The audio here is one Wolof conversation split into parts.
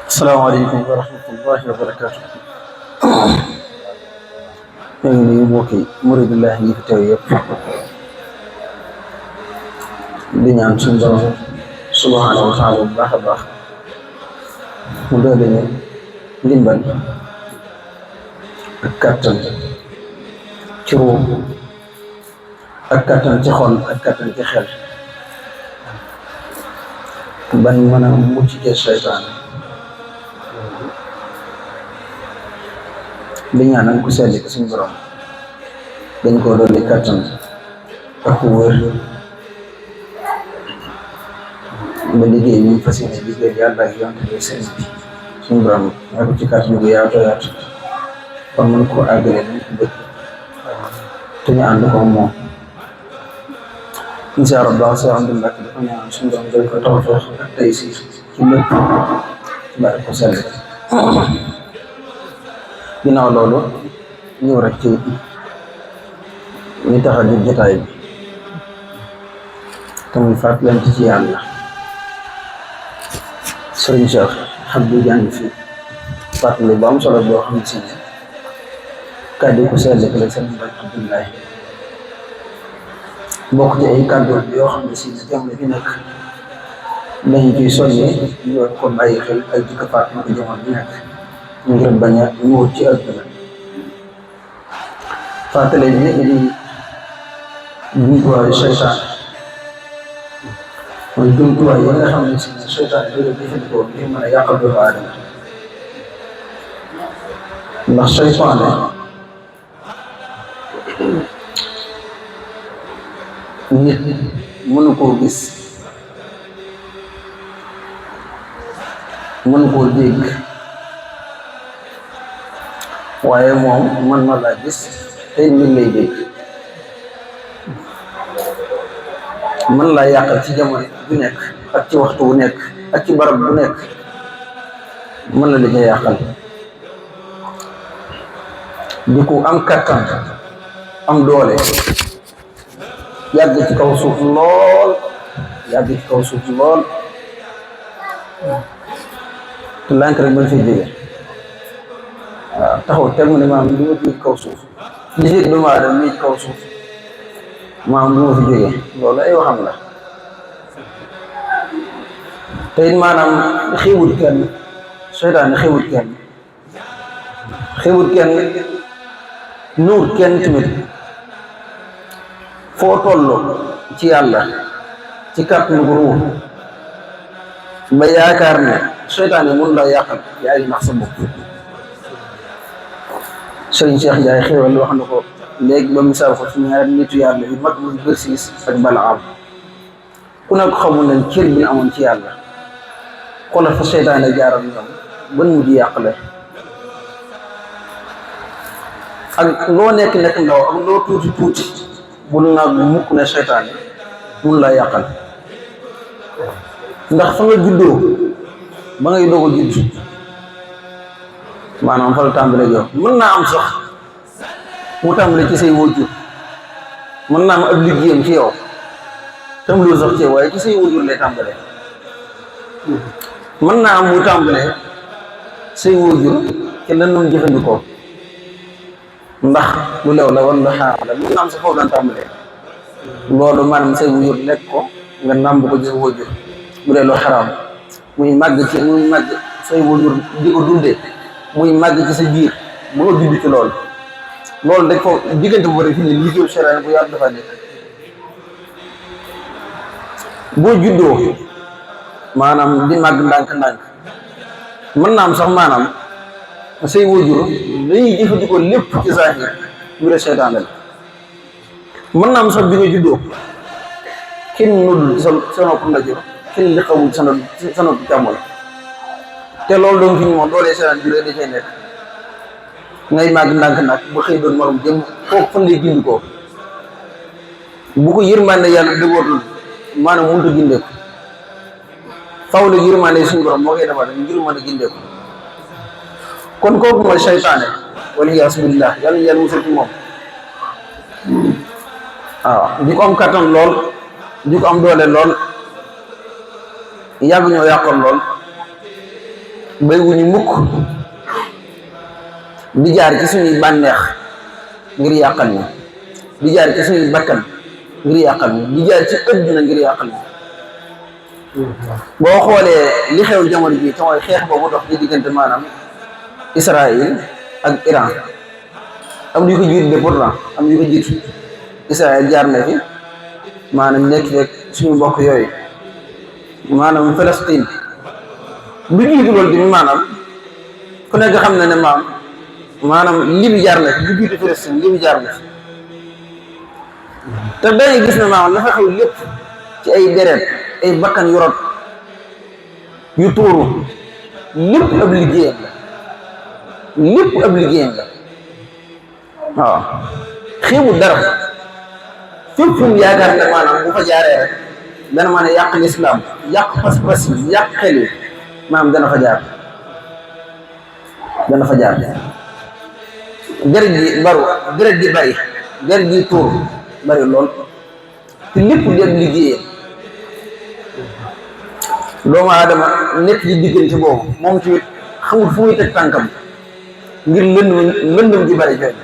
asalaamaaleykum wa rahmatullahi wa barakaatu. ñu ngi nuyu mbokki muridullah yi fi teew yëpp di ñaan suñu borom subhaanahu wa taala bu baax a baax mu doole ñu ndimbal ak kattan ci ruux ak kattan ci xol ak kattan ci xel ban mën a mucc ci seytaane di ñaanal ku sell ko suñu borom dañ koo dolli kattan ak wér ba liggéey ñu fas yéene liggéey yàlla ak yonent bi seen bi suñu borom may ko ci kattan gu yaatu yaatu kon mën koo àggale nañ ko bëgg te ñu ànd ko moom incha allah si alhamdulilah dafa ñaan suñu borom doy ko tawfeex ak tey si ci lépp ci bari ko sell ginnaaw loolu ñëw rek ci ñi tax a jóg jotaay bi te muy fàttalante ci yàlla sëriñ Cheikh Abdou jàng fi fàttali bu am solo boo xam si ne kàddu ku sell la sëriñ Abdoulaye bokk ci ay kàddu yoo xam ne si jamono bi nekk dañu ciy soññee ñu war ko bàyyi xel ak di ko fàttali ko jamono bi nekk ngir bañ a ñëw ci àdduna fàttali ne di jumtuwaayu seytaan mooy jumtuwaay yi nga xam ne si seytaan bi la jëfandikoo ngir mën a yàqal doomu aadama ndax seytaane nit mënu koo gis mënu koo dégg waaye moom mën na laa gis tey mi lay dégg mën laa yàqal ci jamono bu nekk ak ci waxtu bu nekk ak ci barab bu nekk mën na la ca yàqal di ko am kattan am doole yàgg ci kaw suuf lool yàgg ci kaw suuf lool te lànk rek bañ fi jóge waaw taxaw teg mu ne maam du ma ci kaw suuf li fi doomu aadama mi ci kaw suuf maam du ma fi jógee loolu ay waxam la te it maanaam xiiwut kenn seytaane xiiwut kenn nuur kenn tamit foo toll ci yàlla ci kàttanu ko ruux ba yaakaar ne seytaane mun la yàqal yaa ngi nax sa bopp sëriñ Cheikh Ndiaye xéwal wax na ko léegi ba misaal ko ci ñaari nitu yàlla yu mag muy Bersis ak Balaam ku nekk xamul nañ cër bi ñu amoon ci yàlla xoolal fa seytaane jaaral ñoom ban mujj yàqale ak loo nekk ndaw ak loo tuuti bul naa mukk ne seytaane mun laa yàqal ndax fa nga juddoo ba ngay doog a judd maanaam fa la tàmbalee yow mën naa am sax mu tàmbalee ci say wajur mën naa am ab liggéeyam ci yow tam loolu sax ci yow waaye ci say wajur lay tàmbalee mën naa am mu tàmbalee say wajur ci lan doon jëfandikoo ndax lu lew la wala xaar la mën naa am sax foofu daan tàmbalee loolu maanaam say wajur lekk ko nga nàmb ko ci sa wajur bu dee loo xaraam muy màgg say wajur di ko dundee muy màgg ci sa biir ba nga judd ci loolu rek foofu diggante bu bëri fi ne liggéeyu seytaane bu yaatu dafa nekk boo juddoo maanaam di màgg ndànk mën naa am sax maanaam say wajur dañuy jëfandikoo lépp ci zahir bu dee seytaane la mën naa am sax bi nga juddoo kenn noddul sa nopp ndeyjoor kenn li xamul sa nopp càmmoñ te loolu doon fi ñu moom doolee seytaan bi da cay nekk ngay màgg ndànk ba xëy doon morom jëm kooku fan lay gindi ko bu ko yërmande yàlla dëgootul maanaam mënut a gindee ko faw la yërmande suñu borom moo koy defal ngir mën a gindee ko kon kooku mooy seytaane waliyaasu billah yàlla musal ci moom waaw di ko am kattan lool di ko am doole lool yàgg ñoo yàqoon lool bay wuñu mukk di jaar ci suñuy bànneex ngir yàqal ñu, di jaar ci suñuy bakkan ngir yàqal ñu, di jaar ci àdduna ngir yàqal ñu. boo xoolee li xew jamono ji te mooy xeex boobu dox ci diggante maanaam Israël ak Iran, am yu ko jiitu de pourtant am yu ko jiitu. Israël jaar na fi maanaam nekk rek suñu mbokk yooyu maanaam Palestine lu jiitu loolu di maanaam ku nekk xam na ne maanaam li bi jaar na fi lu jiitu Palestine li bi jaar na fi te dañuy gis ne maanaam la fa xew lépp ci ay deret ay bakkan yu rot yu tuuru lépp ab liggéeyam la, lépp ab liggéeyam la. waaw xeebul dara fépp fu mu yaakaar ne maanaam bu fa jaaree rek dana mën a yàq lislaam, yàq pas-pas yi, yàq xel yi, maanaam dana fa jaar deret ji baru, deret ji bari, deret ji tuur bari lool te lépp di ab liggéeyam. doomu aadama nekk ci diggante boobu moom tamit xamul fu muy teg tànkam ngir lëndëm ji bari jooy.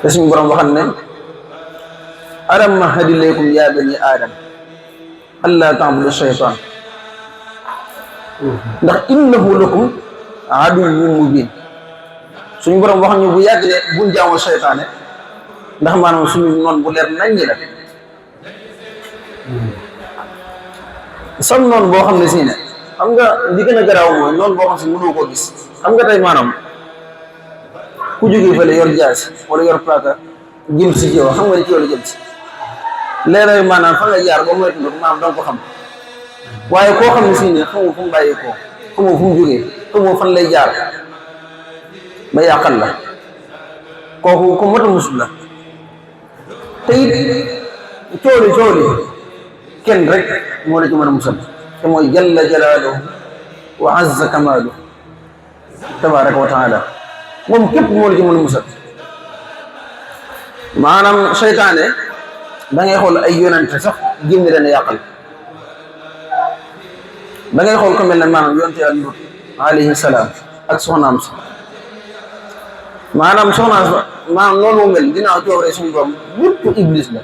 te suñu borom waxal ne alam mahadi ilaykum ya bani aadam allaa ta'budu shaytaan ndax innahu lakum aduwwun mubin. suñu borom wax ñu bu yàgg ne buñ jaamoo seytaane ndax maanaam suñu noon bu leer nañ ñi la. sam noonu boo xam ne si ne xam nga li gën a garaaw mooy noonu boo xam si mënoo koo gis. xam nga tey maanaam ku jógee fële yor jaasi wala yor paaka jëm si yow xam nga ne ci yow la jëm si léeg-léeg maanaam fa nga jaar ba moytu ndox maanaam danga ko xam, waaye koo xam ne si ne xamoo fu mu bàyyi koo, xamoo fu mu jógee, xamoo fan lay jaar ba yàqal la, kooku ko mot a musul la. te it cooli kenn rek moo la ci mën a musal te mooy jalla jalaaluhu wa azza kamaaluhu tabaraka wa taala. moom képp moo la ci mën a musal. maanaam seytaane da ngay xool ay yonente sax jéem ni dana yàqal. da ngay xool ko mel ne maanaam yonte Yàlla Lut alayhi salaam ak soxnaam sa maanaam soxnaam sa maanaam noonu mu mel dinaa coobare suñu borom lépp iblis la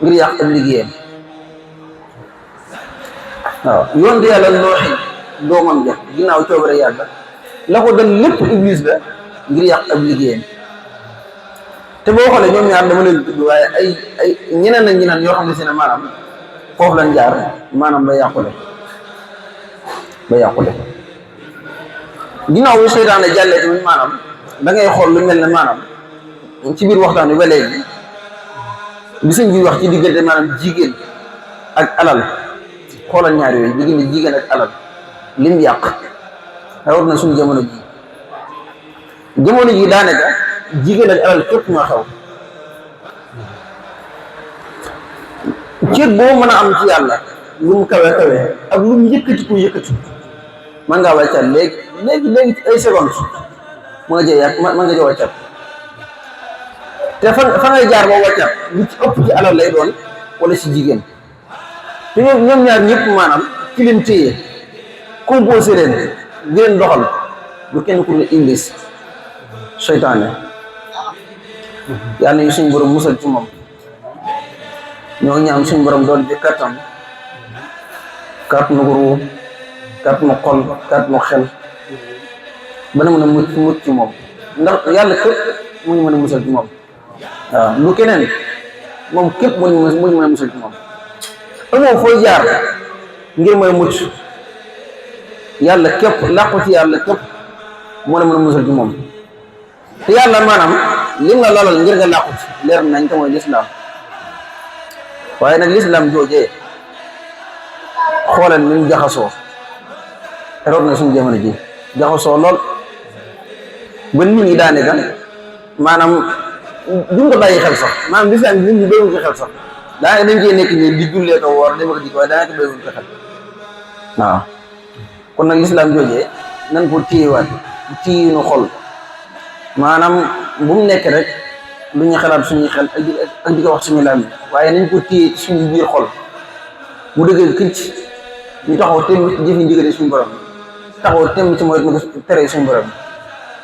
ngir yàq ab liggéeyam. waaw yonte Yàlla Nooxi doomam ja ginnaaw coobare yàlla la ko dal lépp iblis la ngir yàq ab liggéeyam. te boo xoolee ñoom ñaar dama leen tudd waaye ay ñeneen ak ñeneen yoo xam ne si ne maanaam foofu lañ jaar maanaam ba yàqule ginnaaw bi seytaane jàllee tamit maanaam da ngay xool lu mel ne maanaam ci biir waxtaan bi ba léegi bi sëñ bi wax ci diggante maanaam jigéen ak alal. xoolal ñaar yooyu diggante jigéen ak alal lim yàq rawat na suñu jamono ji daanaka jigéen ak alal képp ñoo xew. cër boo mën a am ci yàlla lu mu kawe ak lu mu yëkkati man ngaa wàccaat léegi ci ay secondes mën nga jëy mën nga jëy wàccaat te fa ngay jaar boo wàccaat lu ci ëpp ci alal lay doon wala ci jigéen. te ñoom ñaar ñëpp maanaam ki leen téye composé leen di leen doxal lu kenn ku ne iblis seytaane. yàlla nañu suñu borom musal ci moom. ñoo ñaan suñu borom doon ci kattan ruu kàttanu xol kàttanu xel ba na mën a mucc ci moom ndax yàlla képp mu ñu mën a musal ci moom. waaw lu keneen moom képp mu ñu mën a musal ci moom. amoo fooy jaar ngir mooy mucc yàlla képp làqu ci yàlla képp moo la mën a musal ci moom. te yàlla maanaam lim la lalal ngir nga làqu ci leer nañ te mooy lislaam. waaye nag lislaam joojee xoolal ni mu jaxasoo root na suñu jamono ji jaxasoo lool ba nit ñi daanaka maanaam duñ ko bàyyi xel sax maanaam lislaam nit ñi béywuñ ko xel sax daanaka dañ cee nekk nii di jullee ko woor dama ko di waaye daanaka béywuñ ko xel. waaw kon nag lislaam joojee nan ko téyewaat téye nu xol maanaam bu mu nekk rek lu ñu xalaat suñuy xel ak di ko wax suñu laam waaye nañ ko téye suñu biir xol mu dëgër këcc ñu taxaw te jëfi ndigale suñu borom taxaw temm ci mooy ni ko tere suñu borom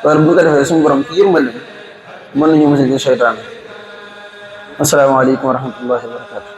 loolu bu ñu ko defee suñu borom ci yërmande mën nañu musal ci seytaane asalaamaaleykum wa rahmatullahi wa barakatu